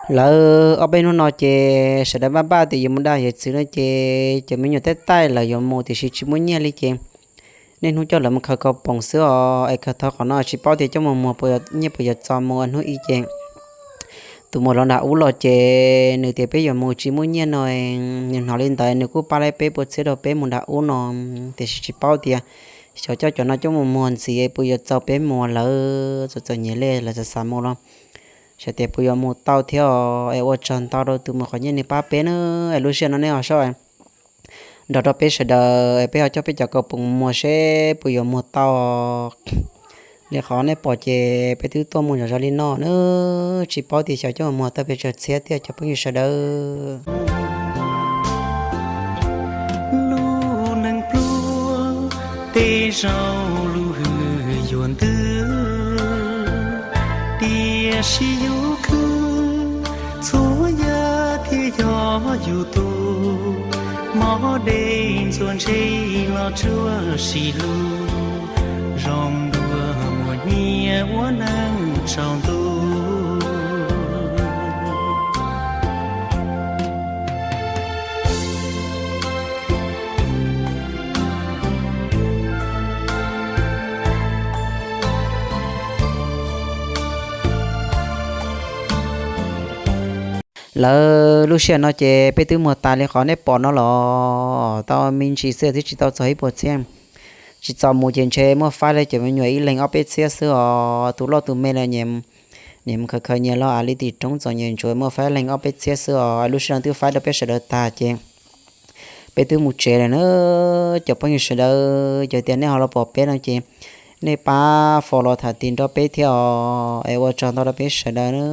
Lawv ob peb hnub no ces sawv daws npaj npaj tias yuav mus da yawm txwv no ces cov me nyuam taij taij lawv yuav mus tiam sis tsis muaj nyiaj li ces niaj hnub coj lawv mus khaws kaus poom xwb os. Es khaws tau qhov no tsis paub tias coj mus muag nyiaj puas yuav txaus mus hnub ib ces tus muam los nram ub los ces nws tias peb yuav mus tsis muaj nyiaj no, nws hnov li ntawd nws kuj pab laib peb puas txhiab rau peb mus nram ub no, tiam sis tsis paub tias xyov coj cov no coj mus muag ntxiv puas yuav txaus peb mus lawv txom txom nyem li lawv xav xav mus los xyov tias puas yuav mus tau thiab os. Es ua tsaug ntau rau tus muam qhov nyiaj nws pab peb na. Es lub sij hawm no nej ho soj nrog rau peb sawv daws es peb ho coj peb cov kaus poom muag seb puas yuav muag tau. Li qhov nej pom ces peb twb tuaj mus zom zaws li no na, tsis paub tias xyov coj mus muag tau pes tsawg txhiab thiab cov phooj ywg sawv daws. Lub neej pluag tej zaum lub hwj yuav ntws, tiam sis yus khwv txhua yam thiaj yog yus tug. Mob dej ntxuav ntse los tsuav si lug, zoo dua muaj nyiaj ua neej tsaus ntuj. Lawv lub sij hawm no ces peb twb muag tas li qhov nej pom no los tau me ntsis xwb twb tsis tau txog ib puas txhiab. Tsis txaus mus ces ntshe muaj faib li cov me nyuam ib leeg ob peb txhiab xwb os. Tus loj tus me los nyias mus khaws khaws nyias los a li tim roob txom nyem ntsuav muaj faib leeg ob peb txhiab xwb os. Lub sij hawm no twb faib rau peb sawv daws tag ces peb twb mus tsev lawm na. Cov phooj ywg sawv daws, yog tias nej ho los pom peb no ces nej pab follow tham tim nrog peb thiab os. Es ua tsaug ntau rau peb sawv daws na.